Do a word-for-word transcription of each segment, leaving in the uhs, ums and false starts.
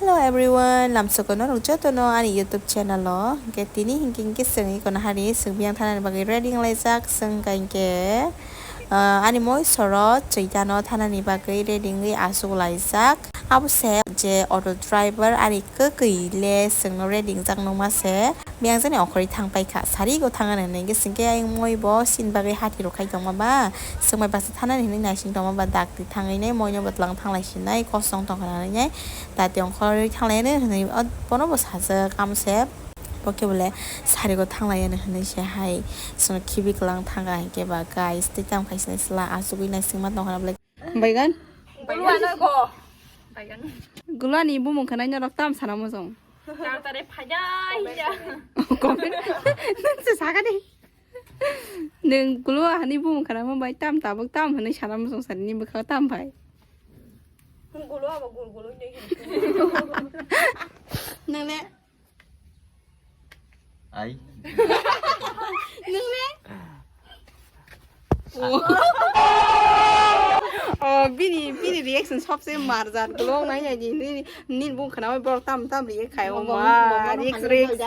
Hello everyone, lamsoko norok jotono ani YouTube channel o. Hingke tini hingke hingke chwng ikono hari chwng biyang thanani bagwi ready wnglaijak. Chwng hingke, ah, ani moi soro chwitano thanani bagwi ready wngwi achuk laijak. Abo se je auto driver ani kwkwi le chwngno ready wngjak nukma se. Biyang jani okhorwi thang paikha, sari go thangani hinwi hingke chwngke ayang moi bo sini bagwi hati rok khai tongma ba, chwng bai baksa thanani hinwi naising tongma ba, dakti thangwi nai moi no bwtlang thanglai sinai kosong tongkha hinwi nai, dati okhorwi thanglai hinwi bono bo sajak amse, bo khe bole sari go thanglai hinwi se hai chwng khibi kwlang thangkha hinkhe ba guys tei tamo khai sinai chwla achugwi naisingma tongkha bole. Baigan? Guluano go. Guluani bumung khanai norok tam sana mojong. Tartare phajai ya. Comment. Nang se saka de. Nang gulua hani bumung khana mo bai tam tabuk tam hani sana mojong sani ni bwkha tam bai. Gulua ba gul gulu ni. Nang le. Ai. Nung le? Oh, bini, bini reaction sobse marjat glong nai nai ni, ni, ni bung khana borok tam tam react khai o ma, react, react.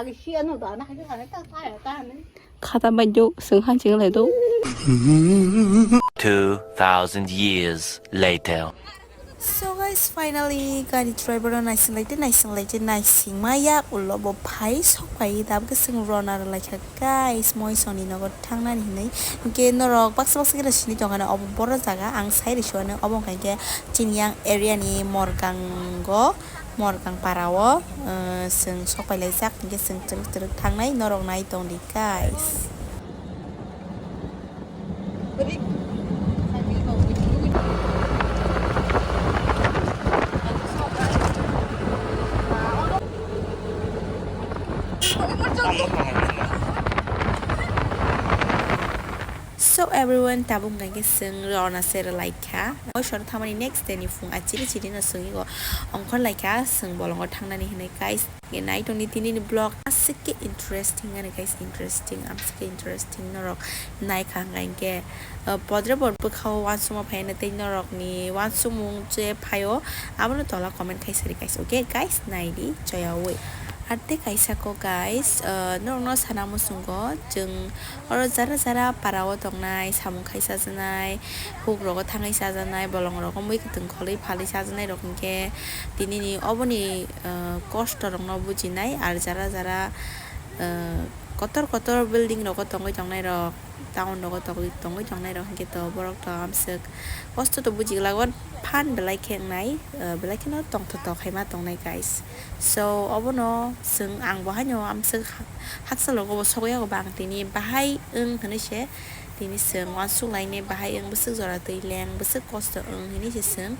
Khata bai do, sung han ching lai do. Two thousand years later. So guys, finally gari driver o naising lai tei naising lai tei naising maya ulo bo phai sok phai tabuk khe chwng rona rw lai kha guys, moi soni nogo thangnani hinwi. Hinkhe norok baksa baksa khe sini tongkha na obo boro jaga ang sai rw suano obo wngkha hinkhe chini yang area ni Morgango, Morgang para o, uh, chwng sok phai lai jak hinkhe chwng twrwk twrwk thangnai norok nai tong di guys. So everyone, tabuk hwnkha khe chwng rona se rwlai kha. Moi sor thamani next day ni phung a chiri chiri no chwng ego ongkhor lai kha, chwng bolongo thangnani hinwi guys. Nai tongni tini ni vlog aswk khe interesting ani guys, interesting, amswk khe interesting norok nai kha hwnkha hinkhe, uh, podre bor bwkhao uansukma phaina tei norok ni uansukmung je phaio abono tola comment khai sari guys, okay guys, nai di choyawi. Ar tei kaisa ko guys, uh, norok no sana muchungo chwng Oro jara jara para o tongnai, samung khai chajaknai, huk rogo thangwi chajaknai, bolong rogo mui kwtwng kholwi phalwi chajaknai rok hinkhe tini ni oboni, ah, kosto rok no bujinai, ar jara jara, ah, kotor kotor building rogo tongwi tongnai rok, town rogo tongwi, tongwi tongnai rok hinkhe to borok to amswk kosto to bujiglak, phan belai khe wngnai, ah, belai kheno tongthok tongthok khaima tongnai guys. So obono chwng, ang bo haino amswk ha-, hakchal rogo bo sogwi yago ba ang tini bahai wng hinwi se tini chwng uansuk lainai bahai wng bwswk jora twi leng bwswk kosto wng hinwi se chwng,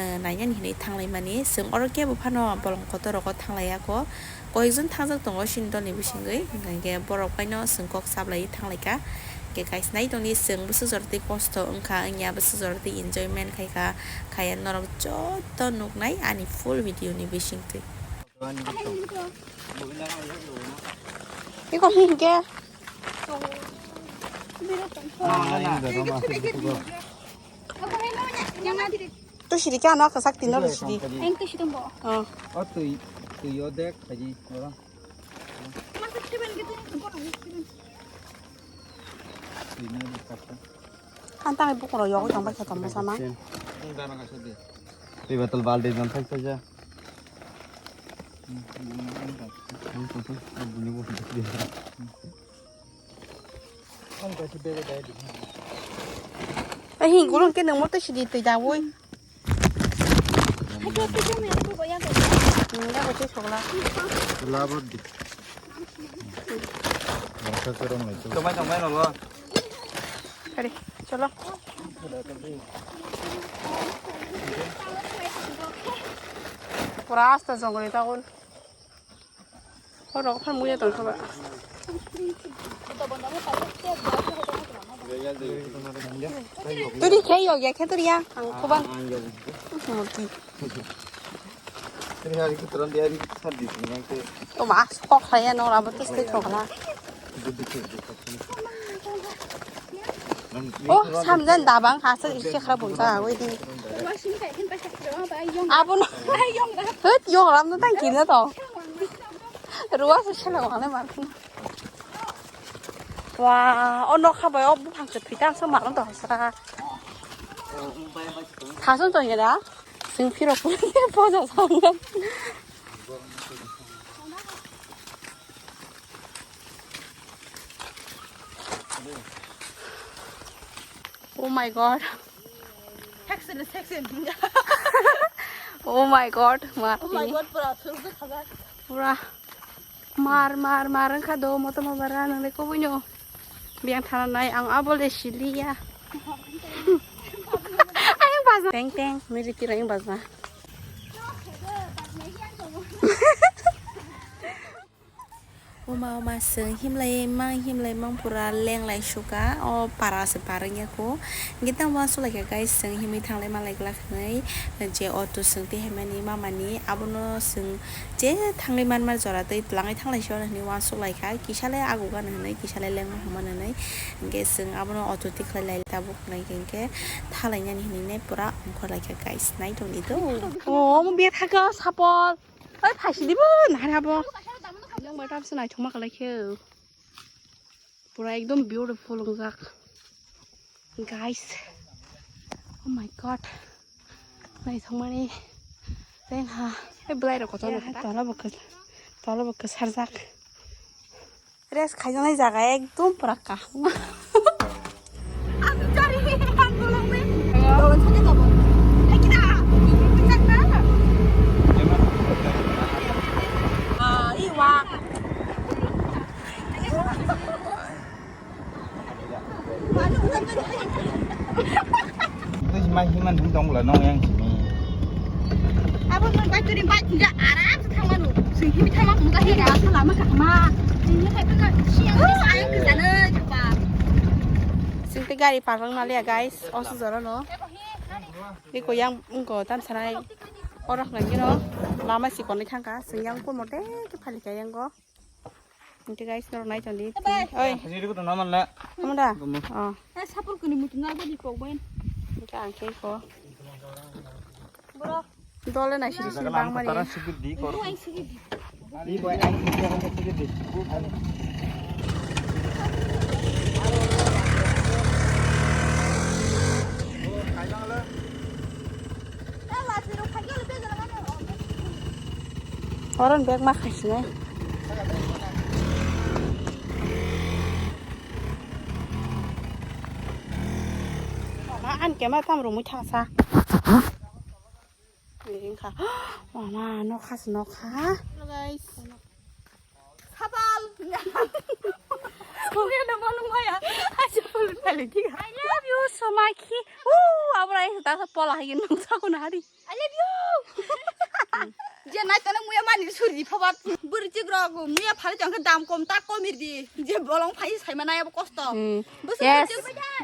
eh, nainani hinwi thanglaimani. Chwng oro kebo phano bolong kotor rogo thanglaiya kho, koyekjon thangjak tongo chini dolni bisingwi, hwnkhe borok phano chwng kok chaplaiwi thanglaikha. Hwnkhe guys, nai tongdi chwng bwswk jora twi kosto wngkha wngya, bwswk jora twi enjoyment khaikha, khaiya norok joto nuknai ani full video ni bisingtwi. Iko hingke. To siri kya no kasak tino siri. Eng to situm bo. Oh. Oh, tui, tui yo dek, kaji, ora. Tui na di kapa. Ang tangwi bukurok yogwi tongbai khe tongma sama. Twi batal baldi jon thai saja. Ang tong tong, ang buni bo. Ang kasi bebe dai di. Ai, hin gulung ke nang moto sidi twi dawoi. Hmm, ya ko twi sokla. Labar di. Rasa serong itu. Tomai tomai lolo. Kare, cholo. Pura asta jongol ta gon. Oro khan muya tong thaba. Turi khe yo ya khe turi ya. Ang khobang. Murti. O ma, kok saya no rabo tes tes kok la. Oh, samjan dabang hasa isi khara bumsa, wei di. Abono. Hit, yong ram no tang kina to. Ruwa se sela wale mar. Wa, ono kha bai o buphang se phita so mano to sa. Thasun to yeda. Sing phiro phiro poja sang. Oh my God. Section, section. Oh my God, Marti. Oh my God, pura thuruk thajak. Pura mar, mar, mar wngkha do, moto mabara nang le kubui no. Biyang thana nai ang abo le siliya. Ayang baza. Teng, teng, miri tira ayang baza. Uma uma seng himlai mang himlai mang pura lenglai suka o para se pareng ya ko. Gita uansuk lai kha guys, seng himwi thanglai manlai glak hinwi je auto seng tei haimani mamani abono seng je thangwi manmar jora tei twlangwi thanglai se hinwi uansuk lai kha. Kisa le ago gana hinwi kisa le lengma hwnmani hinwi hinkhe seng abono auto tikhlai lai tabuk hinwi hinkhe thalainani hinwi pura ongkhor lai kha guys, nai tongdi do. O omo betha kha sapor. Oi, phaisidi bo, nahar habo. Yang bai tamsa naithokma kalaikhe. Pura ekdom beautiful wngjak. Guys. Oh my God. Naithokmani. Tengha. Ei, belai rok kotor. Tola bo kos-, tola bo kosarjak. Rest khaijaknai jaga ekdom pura kaham. Ang jari, ang bolong me. Bolong saja kamu. Eh, kita. Kita na. Ah, iwa. Itu si mah himan hum dong lah nong yang sini. Abo nang bai turi bai turi aram se thang manu. Sing himi thang manu ka hira. Lama ka ma. Sing ni khai ka siang. Oh, ayang ke sana coba. Sing te gari parang na le guys. Osu jora no. Iko yang ko tam sanai. Orok nang gino. Lama si kon thang ka. Sing yang ko mote ke phali ka yang go. Oke guys, norok nai tongdi. Oi. Sini ko tong naman la. Kamu dah? Kamu. Oh. Eh, sapur kuni mutu na bodi kok ben. Oke, angke ko. Bro. Dole nai sini sini bang mani. Tara sugit di kor. Ini boy, ayo, ayo, sugit di. Horon bag ma khaisinai. Mama, an kema tam rumui thangsa. Ini kha. Mama, nokha se nokha. Hello guys. Sapal. Kuya na manu maya. Aja pul pale diga. I love you so much. Uh, abra itu tak pola hayin nang sa ko nari. I love you. Je nai tane muya mani suri phabat. Buri chik rok muya phale jang dam kom tak kom irdi. Je bolong phai sai mana ya kosto. Hmm. Yes.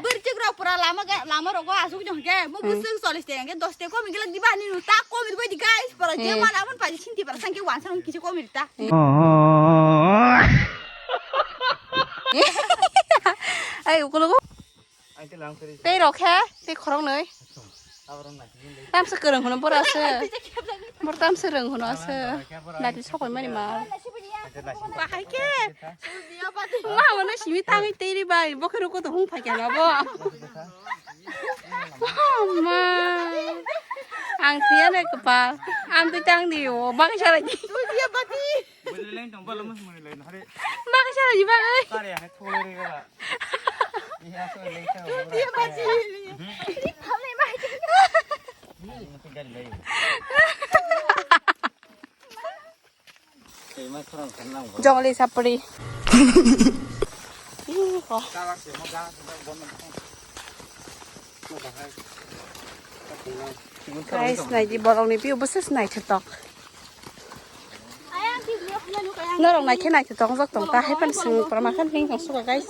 Buri chik rok pura lama ga lama rogo asuk jong ke. Mo busuk solis te ke dos te kom gila diba ni tak kom irdi guys. Pura je mana mon phai sinti pura sangke wan sang kichu kom irdi ta. Ai, ukulogo. Tei rok khe, tei khorok noi. Tamsa kwrwng hwno bora se. Bor tamsa rwng hwno se. Nati sokoi mani ma. Bahai khe. Ma hwno simi tangwi tei ri bai. Bo khe ruko to hung phai khe ma bo. Ma. Ang thia ne kwpal. Ang twi tang di o. Bang sara di. Bwlai leng tong bala mus muni lai nahari. Bang sara di bang ai. Kare hai thole re gala. Iya so leng sa. Dia baji. Ini thale bai. Ini tu gari lai. Terima kasih nang. Jongli sapri. Ih, kok. Guys, naidi borokni view bwswk naithotok. Norok naikhe naithotok wngjak tong ta, hai phano chwng kwbangma khe ring tong suka, guys.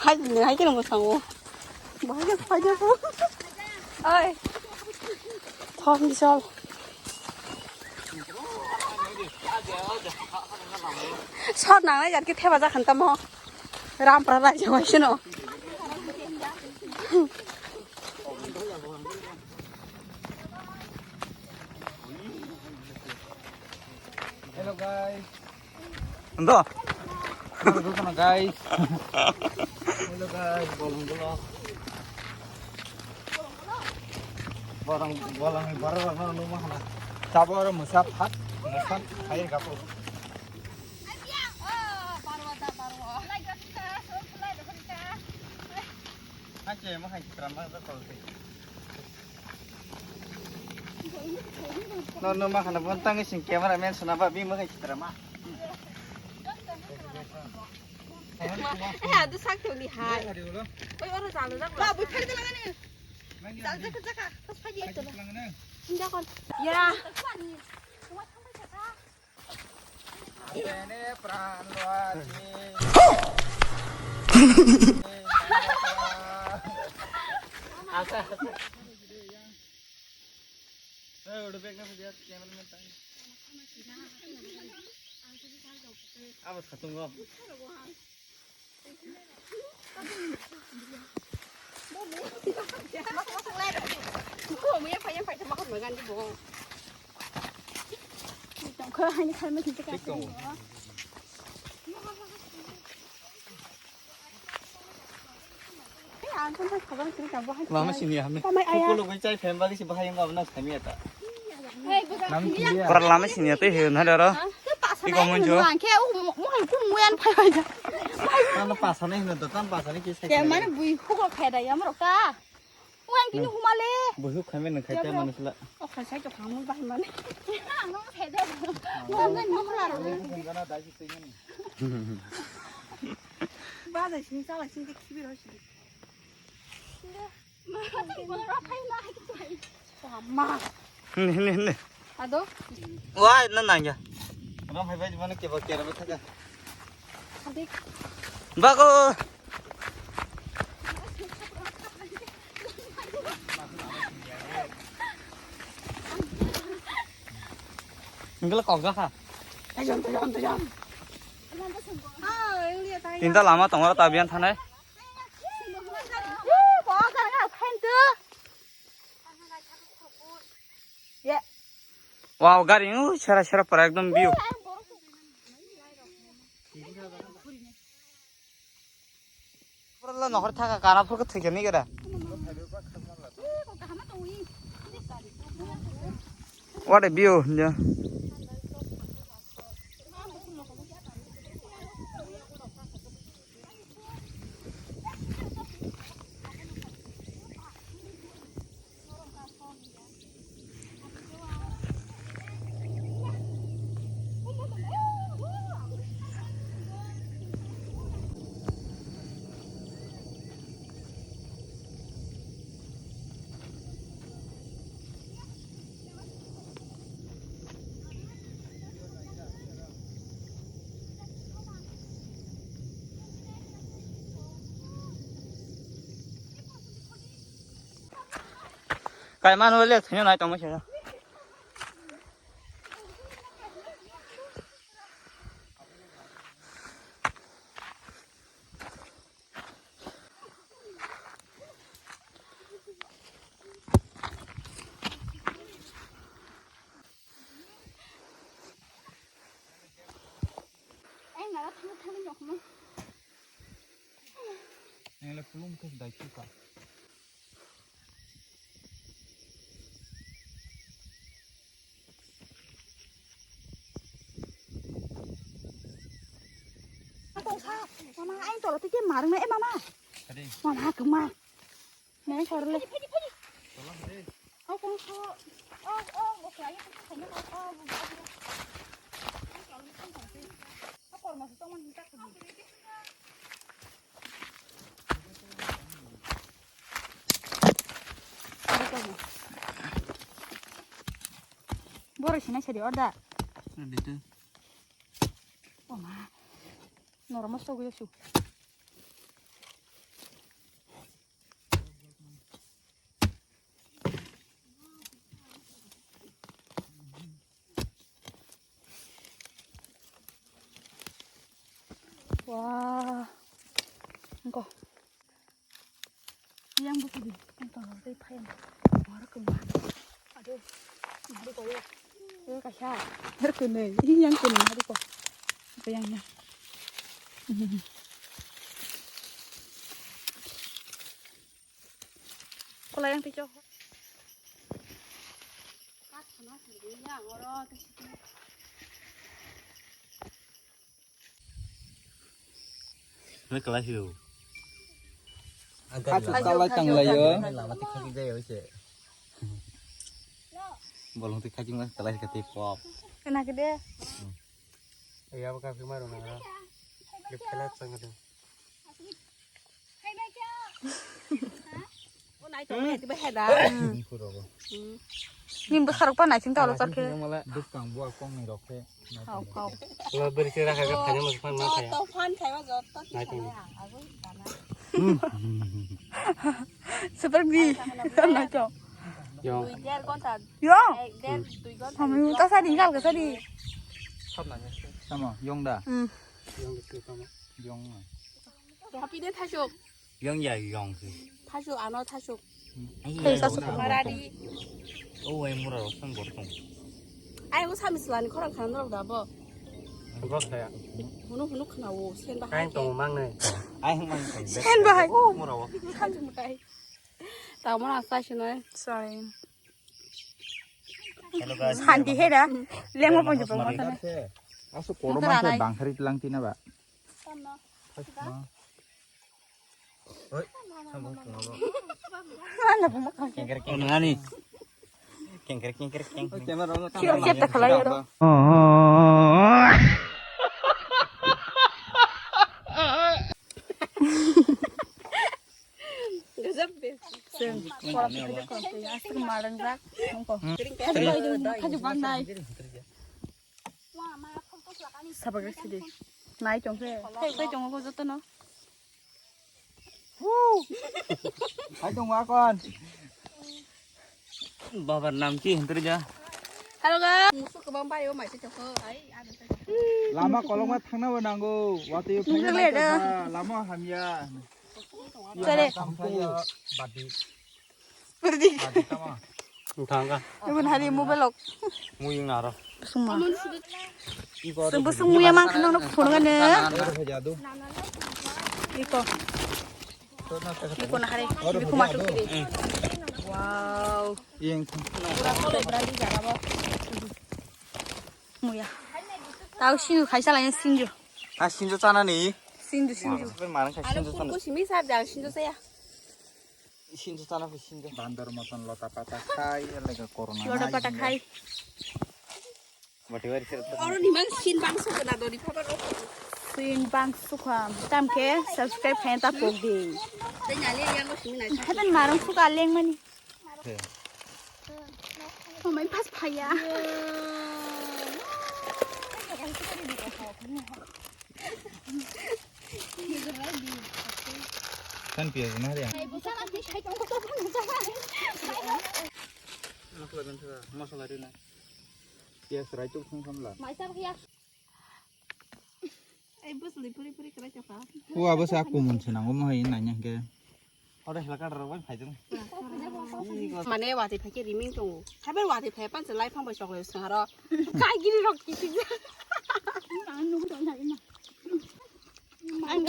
Hai, hai khe nang bwskango. Bahai khe phai khe bo. Oi. Thon bisal. Sor nangnai jar khe theba jakhan tamo. Rampra raijak bai sino. Ando. Guys. Hello guys, bolong bolong. Bolong bolong ni borok rok no numa hana. Sabo oro musa phat, musa phat khai gapo. Hache mo hai kram ma ko. No, no, ma khana bon tangi sing camera man sona ba bi mo hai chitra ma. Eh, adu sak to ni hai. Oi, oro jalo jak. Ba, bui phai de lagani. Jal jak jak. Pas phai de to. Inda kon. Ya. Ene pran lo aji. Asa, asa. Eh, udah baik nih, lihat cameraman tadi. Awas, khatung gua. Lama sini ya, hamni. Pukul gue cai fan bagi si bahaya nggak benar kami ya tak. Pura lama sini ya teh, nah daro. Iko munjo. Mana pasane hino dotan pasane ki sai. Ya mana bui hukul kaya da ya moro ka. Wan kini humale. Buhuk khamen nang khai ta manusla. O khai sai to khamul bai mane. Ano khai da. Wan nang humla ro. Ba da sing sala sing de khibi ro sing. Ma. Ni ni ni. Ado. Wah, na nang ya. Ram hai bai mana ke ba ke ra thaka. Adik. Bago. Enggak kok gak ha. Tajam, tajam, tajam. Tinta lama tongora tabian thanai. Wow, gari, uh, sera sera para ekdom view. Pura nohor thaka kana phurkhe thwikhe nigera. What a view, yeah. Kaimano le thwina nai tongma se. Nang le pulung khe dai khe ka. Mama, aing tolo tike marung na, eh, mama. Mama, kema. Nang sor le. Au kong so. Oh, oh, okay, ayo, ayo, ayo. Borok sina sari order. Ready to. Oh ma. Normal so guya su. Wah. Engko. Yang buku di. Engko nanti payan. Wara kemana? Aduh. Nanti kau ya. Kaisa. Har kunui. Ini yang kunui hari ko. Apa yang na? Kola yang ticho. Nang kalai hiu. Achu kalai tang lai yo. Lama tik khajik jai yo se. Bolong tik khajik mas kalai kati pop. Kena kede. Iya baka phimaro na. Dipela chang kede. Nim bwkha rok pa naising ta alo char khe. Bwskang bua kong ni rok khe. Hau, hau. Lo beri se rakha kha phai ma phai. To fan khai ma jot to. Naising. Super di. Naising. Yo. Yo. Hami uta sadi, hal ka sadi. Sama, yong da. Hmm. Yong da, sama. Yong. Happy day, Thasuk. Yong ya yong si. Thasuk, ano thasuk. Hei, thasuk. Marari. Oh, ai mura rok sang gor tong. Ai, ko sami slani khorang khan rok da bo. Rok saya. Hunu hunu khna wo, sen bahai. Ai tong mang nai. Ai mang tong. Sen bahai. Oh, mura wo. Khan mutai. Tamo na sa sino. Sorry. Hello guys. Hanti hera. Lemo ponjo pongo tane. Asu korom ma bangkhari tilang tina ba. Oi. Mana pongo kang. Kengker kengker. Nani. Kengker kengker keng. Oi, camera rono. Kiro siap tak khalai ro. Gajab de. Sen, kora pide kora pide, asik marang jak, mungko. Kering kering. Kaju banai. Sabagak sidi. Nai tong khe. Sai tong ko joto no. Hai tong akon. Babar nam ki hentri ja. Hello ga. Musu kebang payo mai se chokho. Ai, ada. Lama kolokma thangna bo nango. Watwi phai lama hamya. Sare. Badi. Badi tama. Thangka. Ibun hari mobile lok. Muyung naro. Sungma. Sung busung muya mang khana nok phone gane. Iko. Iko na hari. Iko matuk kiri. Wow. Yang. Pura tole brandi jara bo. Muya. Tau sinju khaisa lai sinju. Ah, sinju chana ni. Sinju, sinju. Maran kha sinju chana. Ko simi sar jang sinju saya. Sinju chana phi sinju. Bandar moton lota pata khai, lega corona. Lota pata khai. Bati bari sir. Oro ni mang sin bang su na dori phabar ro. Sin bang su kham. Tam ke subscribe khain ta pok di. Tei nyali yang ko simi nai. Hadan marang su ka leng mani. Mamai pas phaya. Kan piyaj na ria. Masala din sa, masala din na. Piyaj rai tuk thang samla. Mai sa ya. Ai bus li puri puri krai chapa. Ko abo sa kumun se nango mo hai nanya ke. Ore hela kadar bai phai jeng. Mane wati phai ke riming tongo. Haber wati phai pan se lai phang bai chok le saharo. Kai giri rok kiti.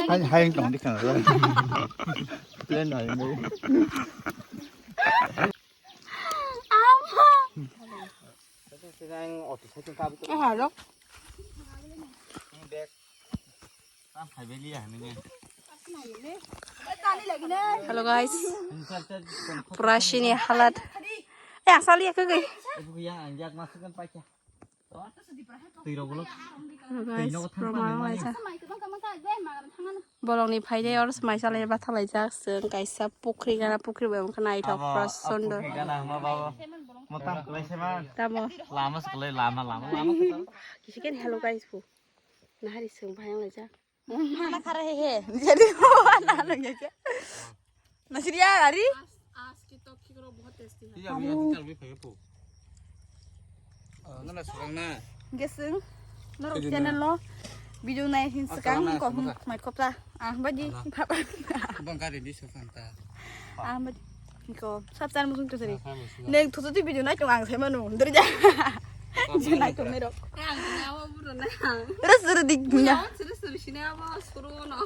Hai hai tong di kana. Plan hai mo. Ama. Hello. Hello guys. Pura sini halat. Eh, asal ya kagay. Hello guys. Roma waisa. Bolongni phaide or smai salai bathalai jak seng kaisa pukhri gana pukhri bai wngkha naithok pura sundor. Tamo. Lama sekolai lama lama lama. Kisiken hello guys bu. Nahari seng bayang lai jak. Mana khara he he. Jadi mana nanya jak. Nasiriya ari? आज की तो खीर बहुत टेस्टी है। Iya, iya, kita lebih pakai po. Oh, nana sekarang na. Geseng. Norok channel lo video nai hin sekang ko mai khopta. Ah, baji. Bang kari di sofanta. Ah, baji. Ko sab channel musung to seri. Neng thutu video nai chung ang sai manu. Derja. Je nai tongnai rok. Ang ni abo buro na. Res res dik dunya. Suru suru sini abo suru no.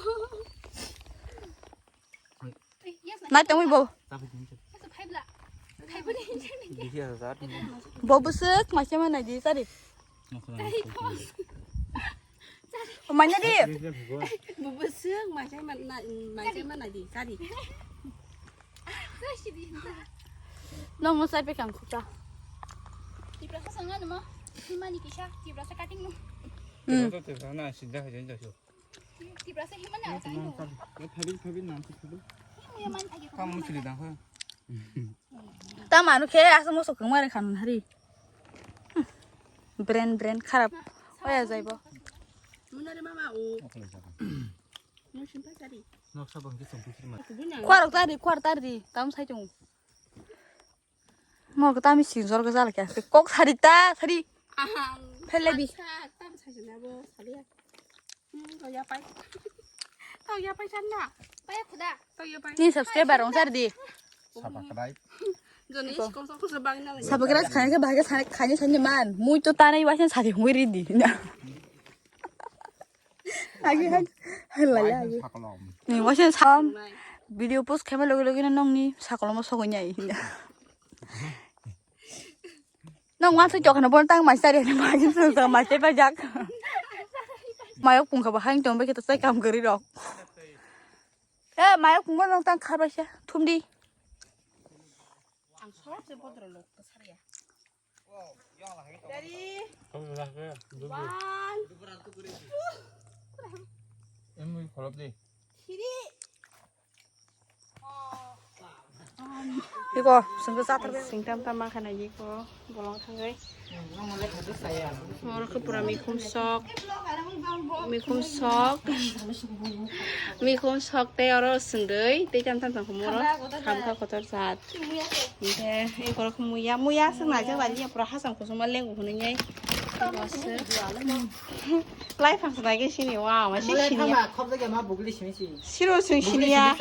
Nai tongwi bo. Bo bwswk maisa ma nai di sari. Manya di. Bo bwswk maisa ma nai di sari. Nong mo sai pe kang khuta. Tiprasa sanga namo. Himani kisa Tiprasa cutting no. Hmm. Tiprasa himani asa ino. Phabil phabil nang phabil. Kamu sili dang ho. Ta manu khe asa moso kung mare khan hari. Brain brain kharap. Oya jaibo. Munare mama o. Noksa bangke songphi sri ma. Kuarok tari kuar tari tam sai tung. Mor kata mi sinjor ke jala kya. Kok sari ta sari. Ahang. Phele bi. Tam sai jana bo sari. Hmm, to ya pai. To ya pai san na. Pai khuda. To ya pai. Ni subscriber rong sar di. Sapa kadai. Joni kom sa khusra bang na. Sapa kadai khani ke bahage khani khani sani man. Mui to tanai wasen sari hungri di. Agi han. Halala agi. Ni wasen sam. Video post khema logi logi na nong ni sakolom sogoi nyai. Nong wansuk chok na bon tang mai sari ni mai sung sa mai te pa jak. Mayok pung kha ba hang tong ba kita sai kam gari rok. Eh mayok pung nong tang kha ba sha thum di. Ang sob se bodro lok ta sari ya. Ready? One. Em khorop di. Three. Iko, sengke satar be. Singtam tam ma khana iko, bolong thangai. Oro khe pura mikhum sok. Mikhum sok. Mikhum sok tei oro sengdoi, tei tam tam tang moro. Khamkha kotor jat. Hingke, iko rok muya, muya seng nai jak lai ya, pura hasam kusuma lengu hwnwi nai. Lai phang sanai ke sini, wa, ma si sini. Siro seng sini ya.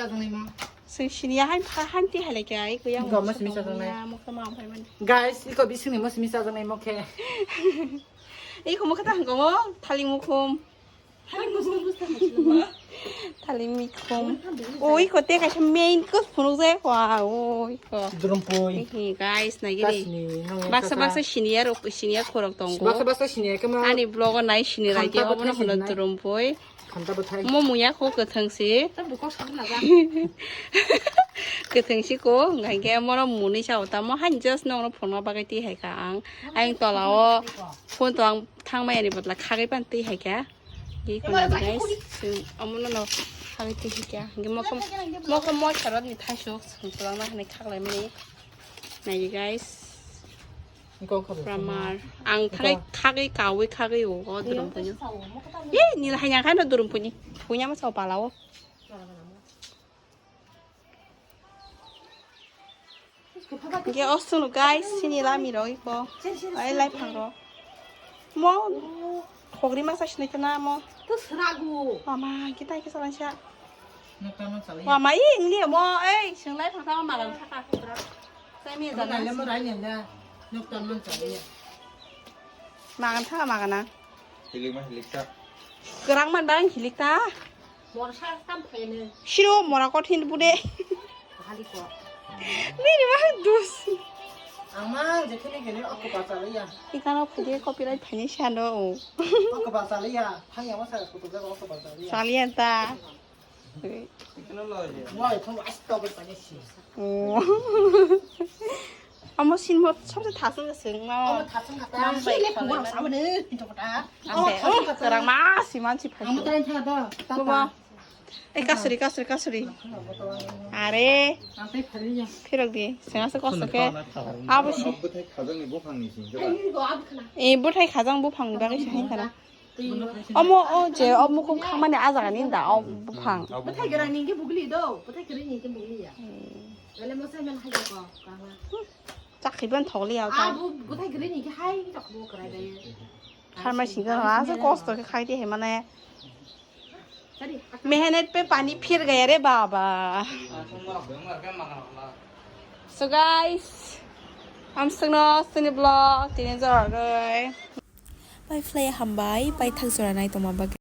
Seng sini ya han pha han ti halai kya iko yang. Iko mo simi sa jang nai. Mo kama ang phai man. Guys, iko bising ni mo simi sa jang nai mo khe. Iko mo kata hangko mo thali mukhum. Thali mukhum. Oi ko te kaisa main ko phunuk jai ko oi ko. Durumpui. Guys nai gini. Baksa baksa sini ya rok sini ya khorok tongo. Baksa baksa sini ya kema. Ani vlog o nai sini rai je obo no hono durumpui. Khanta bwthai. Mo muya kho kwthang si. Ta bukok sa na ja. Kwthang si ko, hingke mo no muni sa o ta mo han just no no phone ma bagai ti hai ka ang. Ang tola o phone to ang thang mai ani botla khagai pan ti hai ka. Ye ko na guys. Amo no no khagai ti hai ka. Hingke mo ko mo ko mo charot ni thai sok sung tola ma hani khaglai mani. Nai guys. Pramar. Ang thagai khagai kawi khagai o, o durum punyo. Ye, nila hanya khano durum punyi. Punya ma sao pala o. Ge osuno guys, sini lami ro iko. Ai lai phang ro. Mo khogri masa sinai kana mo. To sragu. Mama, kita ke salan sha. Nokta no chali. Mama, i ingni mo, ei, singlai phang tha magan thaka. Sai mi jana. Nale mo rai nenda. Nokta no chali. Magan thaka magana. Hilik ma hilik ta. Kerang man bang hilik ta. Mora sa tam phaine. Shiro mora kothin bude. Hali ko. Nini ma dus. Ang ma je khini khini okko pa chala ya. Ikano phaide copyright phaine sano. Okko pa chala ya. Phang ya ma sa ko to okko pa chala ya. Chaliya ta. Wai thong asta ko pa ne si. Oh. Amo sin mo sabse thasung sing ma. Amo thasung kata. Nang bai si le khwang sa mane pinto kata. Amo thasung kata. Terang ma si man si phai. Amo terang kata. Baba. Eh, kasuri, kasuri, kasuri. Are. Ang tai phari ya. Phirok di. Senga se kosto ke. Abo si. Bwthai khajang ni buphang ni sing khe ba. Eh, bwthai khajang buphang ni bagwi sahin kana. Omo, o je, omo kung khamani a jaga ni da, o buphang. Bwthai gra ni ke bugli do, bwthai gra ni ke bugli ya. Bale mo sai man hai ko, kama. Chakhi ban thok li ya. Abo bwthai gra ni ke hai chak bo krai dai. Kharmai sing khe ase kosto khe khai di hai mane. Mehnat pe pani phir gaya re baba. So guys, Amswkno chini vlog tini jora rwi. Pai phlai hambai, pai thak jora nai tongma bagwi.